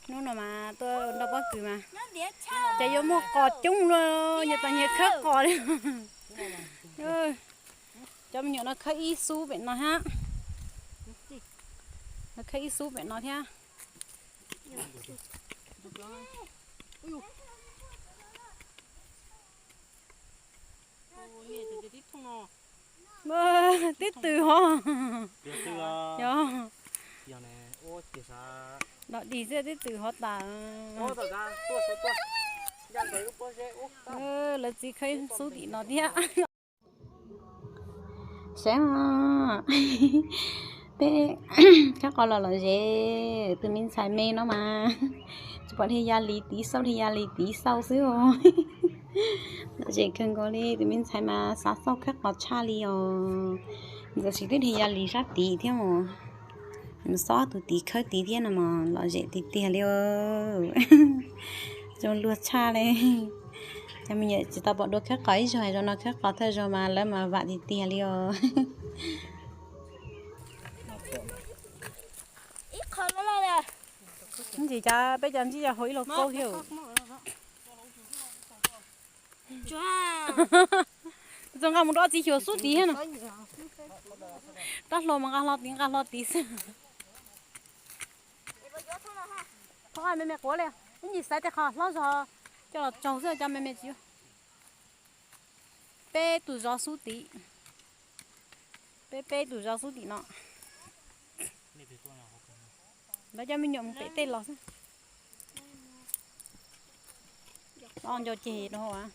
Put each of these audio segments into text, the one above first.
Hnub no mas tuaj nrog pob kws mas ces yuav muaj qos coob luaj, nyias tau nyias khawb qos li. Cov me nyuam no khawb ib xub pem no thiab, khawb ib xub pem no thiab. Tib twm hov. Yog, dog dig xwb, tib twm hov tas. Lawv txiv khawb xub tim no thiab. Saib, peb khawb qos los lom zem, tus me ntxhais me no mas tsis pom dhia ya li tiv xauj, dhia ya li tiv xauj xwb os. Lom zem kawg nkaus li, tus me ntxhais mas xav xauj khawb qos tshaj li os. Ntxawm tsis twb dhia ya li sab tid thiab os. Mus xob tus tid khawb tid thiab no mas lom zem tiag tiag li os. Zoo luag tshaj li. Cov me nyuam tsis tau pom dua khawb qos ib zaug, zaum no khawb qos thawj zaug mas lawv mas vam tiag tiag li os. Ntxim cas peb cov ntsib yog hauv ib lauj kaub thiab. Txawm nqa mus rau txiv xyuas xub tid thiab no. Rab hlau mas nqa hlo tid nqa hlo tid xwb. Thov me me quav li, ib ntsis xaiv tej qho hlob zog coj los tsaug xwb, cov me me tsis. Peb tus zov xub tim, peb peb tus zov xub tim no. Lawv cov me nyuam mus pem tej los xwb. Los nco ceg rau hauv.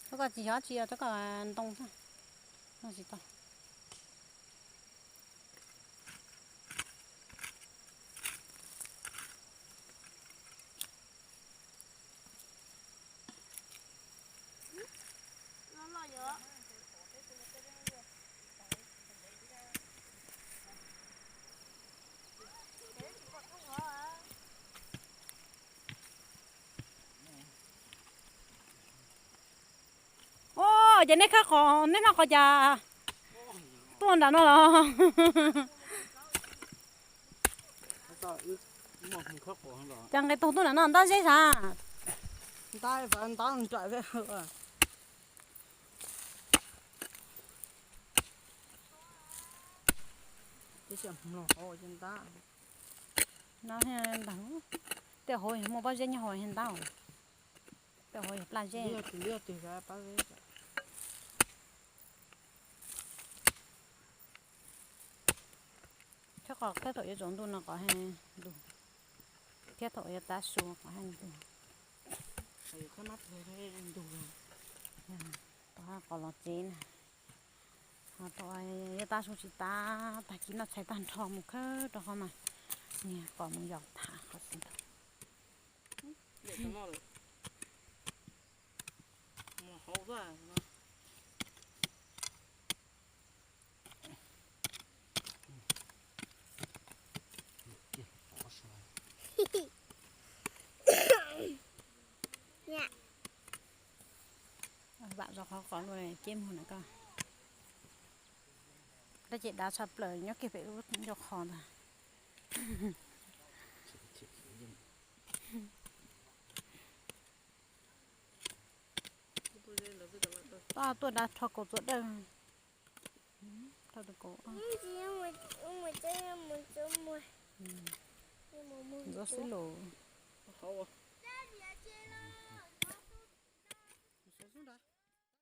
Rau kom tsis yog tsis yog rau kom ntoo xwb. No tsis tau. Ua cas neb khawb qos neb noj qos cas tuaj nram no los? Cas nqis taug tuaj nram no ntab zeb sav? No ntag, tej hauv muaj pob zeb nyob hauv ntab, tej hauv yog plaj zeb. Thiab qos thiab thaum yuav tsaus ntuj no qos heev ntug, thiab thaum yuav tav su qos heev ntug. Qos los tsev na, ho thaum yuav tav su tsis tav tag kis noj tshais tag nrho mus khawb rau qhov mas niag qos mus yos tham qhov xwb ntag. Vam zov qhov qos luaj ceb muag na koj. Dab ces dav tshaj plaws nyob kiag pem lub ncauj qhov ntag. Tuaj dav rho kaus txuas dawj. Rho tus kaus ntxuav xwb los.